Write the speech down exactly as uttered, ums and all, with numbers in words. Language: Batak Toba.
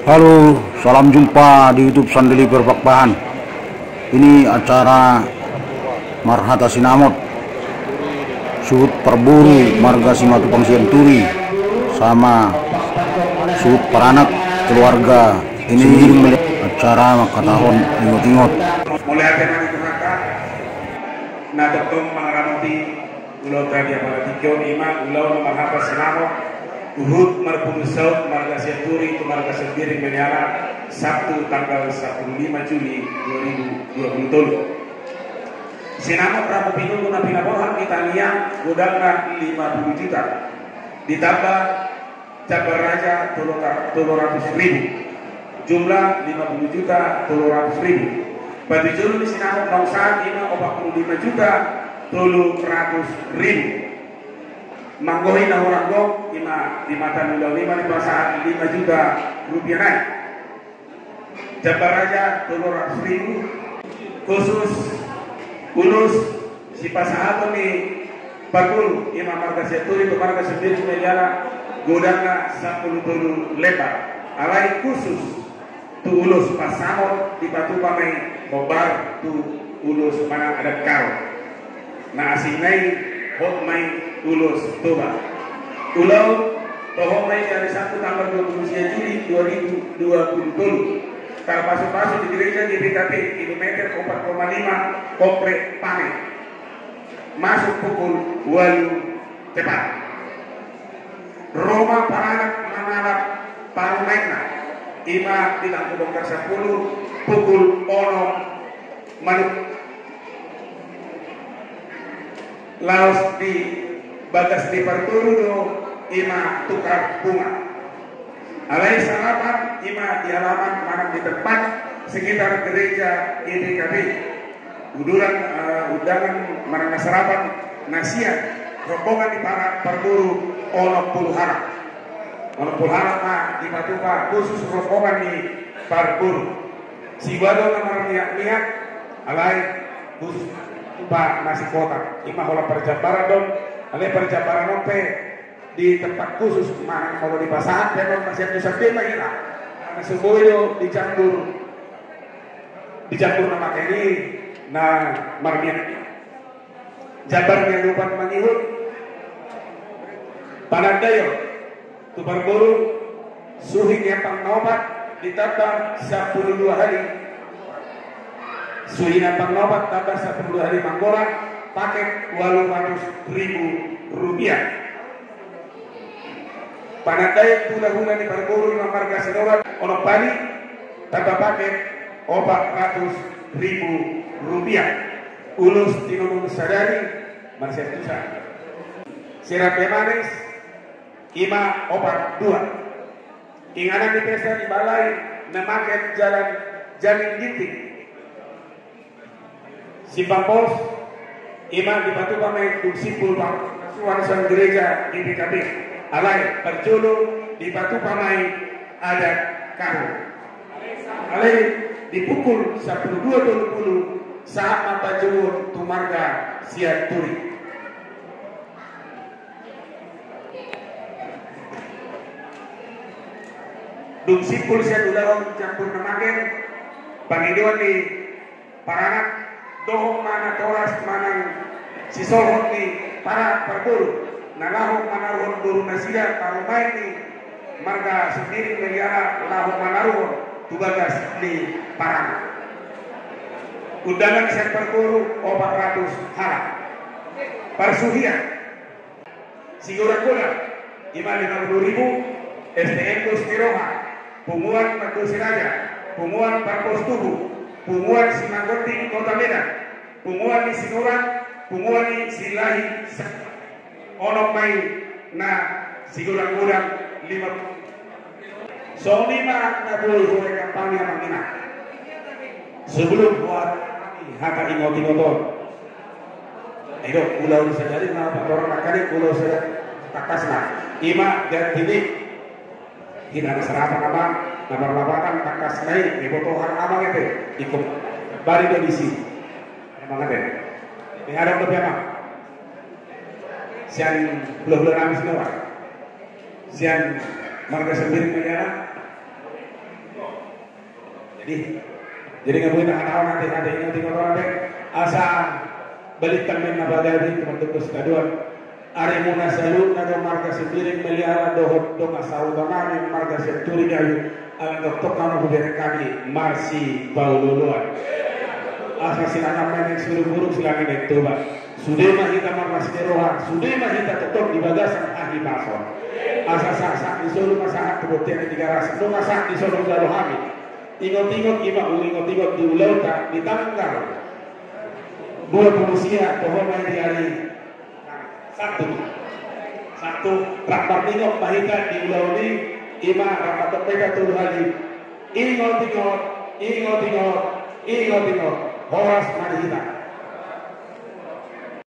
Halo, salam jumpa di YouTube Sandeliver Pakpahan. Ini acara marhata sinamot suhut parboru marga Simatupang Sianturi sama suhut paranak keluarga ini. Acara mangkatahon ingot-ingot. Mauliate ma di Tuhanta na tongtong mangaramoti ulaonta di apala tingki on, ima ulaon marhata sinamot huhut marpungu saut marga Sianturi tu marga Sembiring Meliala, Sabtu tanggal sampulu lima Juli dua ribu dua puluh tolu. Sinamot rambu pinunggu na pinaborhat di tangiang godangna lima puluh juta. Ditamba jambar raja tolu, tolu ratus ribu. Jumlah lima puluh juta tolu ratus ribu. Patujolo ni sinamot naung sahat ima opat puluh lima juta tolu ratus ribu. Manggohi na hurang gok ima di mata ni ulaon ima dipasahat lima juta rupiah nai. Jambar raja tolu ratus ribu. Khusus ulos sipasahaton ni parboru ima marga Sianturi tu marga Sembiring Meliala godangna sampulu tolu lembar. Alai khusus tu ulos pansamot dipatupa ma i hombar tu ulos manang adat Karo. Na asing nai hot ma i ulos Toba. Ulaon toho ma i di ari Sabtu tanggal dua puluh sia Juli dua ribu dua puluh tolu. Tarpasu-pasu di gereja G B K P kilometer opat koma lima Komplek Pane. Masuk pukul ualu tepat. Ro ma paranak mangalap parumaenna ima di Tangku Bongkar sampulu pukul onom manuk. Laos di bagas ni parboru do ima tukar bunga. Alai sarapan ima di halaman manang di tempat sekitar gereja G B K P. Uduran, eh, undangan manang na sarapan na sian rombongan ni para parboru onom pulu halak. Onom pulu halak ma dipatupa khusus rombongan ni parboru. Sibaga na marmiak-miak, alai khusus tupa na sikotak. Ima holan parjambaran do on, alai parjambaran on pe di tempat khusus, manang molo dipasahat pe on masih tu sandena ira. Na so boi do dijambur, dijambur na mangke i na marmiak. Jambar ni adopan mangihut. Panandaion tu parboru, suhi ni ampang na opat ditamba sampulu dua hali. Suhi ni ampang na opat tamba sampulu dua hali manggora, paket ualu ratus ribu rupiah. Panandaion tu hula-hula ni parboru ima marga Sihombing onom hali tamba paket opat ratus ribu rupiah. Ulos tinonun sadari marsiantusan. Sirambe manis ima opat dua. Inganan ni pesta di balai na mangke jalan Jamin Ginting. Simpang pos ima dipatupa ma i dung simpul pasuan sian gereja G B K P. Alai parjolo dipatupa ma i adat Karo. Alai di pukul sampulu dua tolu pulu sahat ma panjouon tu marga Sianturi. Dung simpul sian ulaon jambur na mangke, pangidoan ni paranak dohot ma natoras manang sisolhot ni para parboru na laho manaruhon boru nasida parumaen ni marga Sembiring Meliala laho manaruhon tu bagas ni paranak. Undangan sian parboru opat ratus halak. Parsuhian sigodang-godang ima lima puluh ribu. S T M Dos Tiroha, Punguan Mandusi Raja, Punguan Parpos Tugu, Punguan Simanggoting Kota Medan, Punguan ni Sinurat, Punguan ni Silahi. Onom ma i na sigodang-godang lima puluh. Songon i ma na boi huhut kampanye, amang inang. Sebelum buat hata ingot-ingot on, ayo, ulaon sadari ma patorang nangkaning ulaon sadari. Tangkasna ima ganti ni. Hita na sarapan, amang, na parlapatan tangkasna i, iboto hang amang ate. Ikut bari do disi. Amang ate. Ni adong dope, amang. Sian hula-hula nami Sinurat. Sian marga Sembiring Meliala. Jadi nga boi tahatahon ate, ate, ingot, ingot on ate. Asa balintang ma na pagabe tu mandok sitadoan. Arimuna saluhutna do marga Situmorang, Meliala dohot dongan sahuta nami marga Sianturi gabe. Ala tongtong hamu hubereng hami marsipaolooloan. Asa silangan ma na suru buruk, silangan na toba. Sude ma hita marlas ni roha, sude ma hita tongtong di bagasan hahipason. Asa sahat-sahat ni solu ma sahat tu bontean ni Tigaras, nunga sahat ni solu jalo hami. Ingot-ingot, ima huingot-ingot di ulaonta di tanggal dua puluh sia, toho ma i di ari Sabtu. Sabtu, rap marningot ma hita di ulaon i, ima rap martongkita tolu hali. Ingot-ingot, ingot-ingot, ingot-ingot. Horas ma di hita.